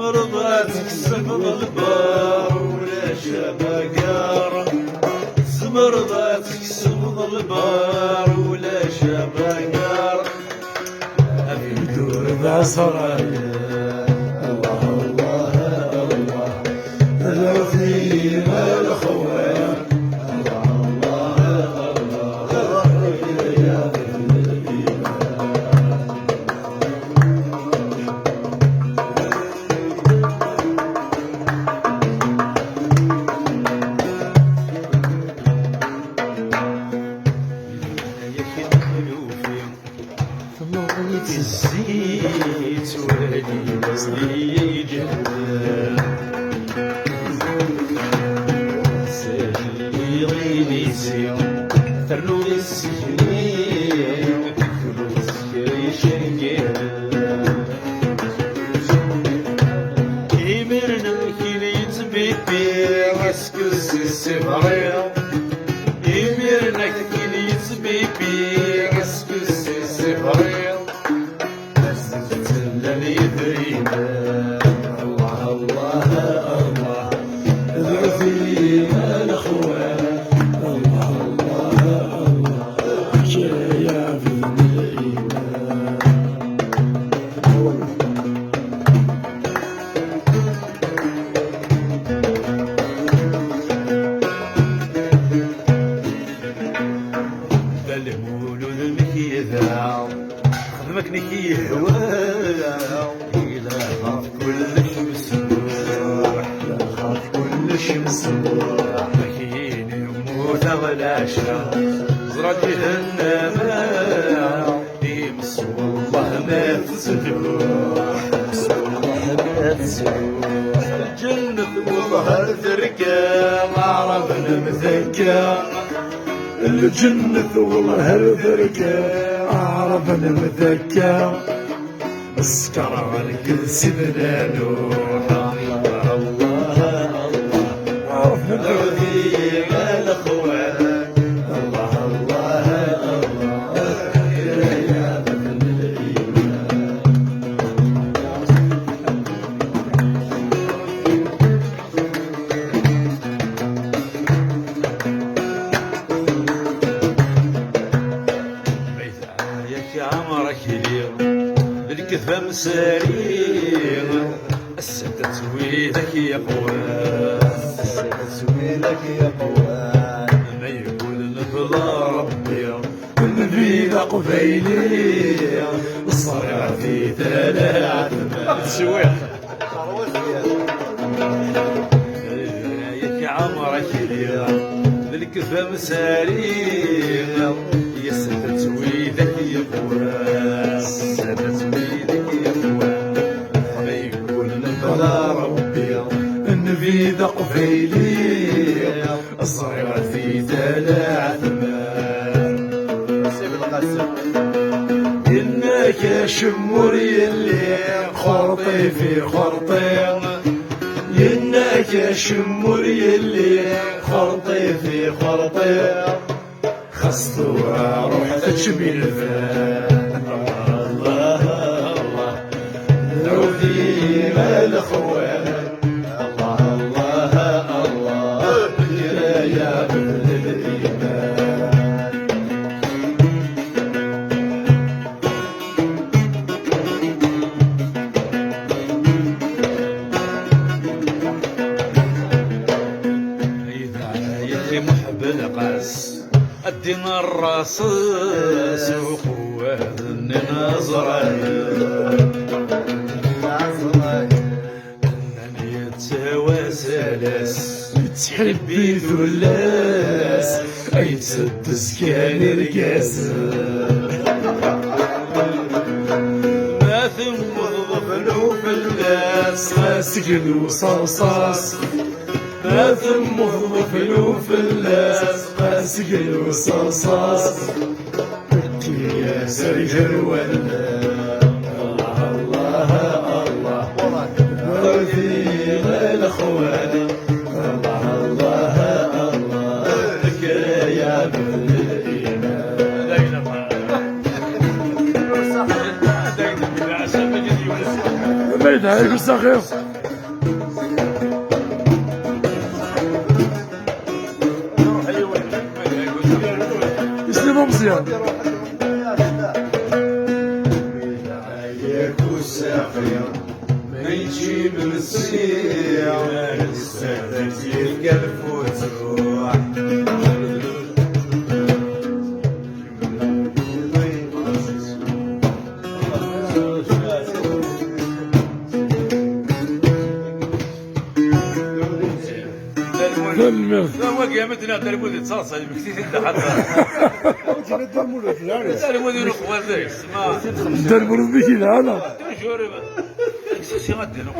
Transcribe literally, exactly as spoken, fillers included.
Tzemreḍ ad tekkseḍ lbar ulac amagar. Tzemreḍ ad tekkseḍ lbar ulac amagar. Abendur d asrag. Allah, Allah, Allah. Lxir a lxwal. Allah, Allah, Allah. Zzit wali wali yeǧhed. Saliɣ inisi ternu isegni. Kra icengiren. Imiren akin yettbibbi askes s ibri. Imiren akin yettbibbi askes s ibri. Asen-ttellen yidrimen. Allah, Allah, Allah. Dɛut-iyi a lexwal. Allah, Allah, Allah. Kra iɛebden liman. D lmulud mek yedɛa, xdem akken i k-yehwa. Ilaq ɣef kullec mesmuḥ, ilaq ɣef kullec mesmuḥ. Akin yemmut ɣer leɛca, ẓra ǧihennama. Imes wallah ma tettduḥ, imes wallah ma tettduḥ. Lǧennet wallah ar terka, aɛraben am takka. Lǧennet wallah ar terka, aɛraben am takka. Skeṛ ɣer-k Sidna Nuḥ. Allah, Allah, Allah. Ɛawed-iyi a lexwal. Allah, Allah, Allah. Yak ɛemr akli d lekdeb amsari. Ass-a d widak yeqwan, ass-a d widak yeqwan. Ma yeggul nebla Rebbi, nnbi d aqbayli, ṣṣariɛ di talaɛt. Cwiṭ. Yak ɛemr akli d lekdeb amsari. Yes, d widak yeqwan, yes, d widak yeqwan. Ma yeggul nebla Rebbi, nnbi d aqbayli, Ẓriɣ fi tala ɛetman. Yenna-k acemmur yelli, xerṭi fi xerṭi. Yenna-k acemmur yelli, xerṭi fi xerṭi. Xas tura ruḥ teččem ilfan. Allah, Allah, dɛut-iyi a lexwan. Allah, Allah, Allah, kra ya bedel iman. Yedɛa-yi Muḥ Belqas, a ddin rraṣas uqewwad-nni n Ɛezrayil. Nnan yettawas alas, yettḥibbi tullas, ay tteddez kan irgazen. Ma temmuteḍ fell-, fell-as, ɣas glu s rrṣaṣ. Ma temmuteḍ fell-, fell-as, ɣas glu s rrṣaṣ. Kkiyas ar gar wallen. Allah, Allah, Allah. Ɣer din a lexwan. Allah, Allah, Allah. Kra ya bedel iman. Ma yedɛa-yak usaxir. Isem-im ameẓyan. Yak usaxi, ma yečči imensi, ma yessarda-tt yefka lfutuḥ. Tanemmirt. Wagi am ddin Dda Lmud yettaḍsa, yemmekti-t-id ḥatta. Dda Lmud ur uqbal deg-s, ma Dda Lmulud mi k-yelha, neɣ? Toujours, aksisi ad d-inu.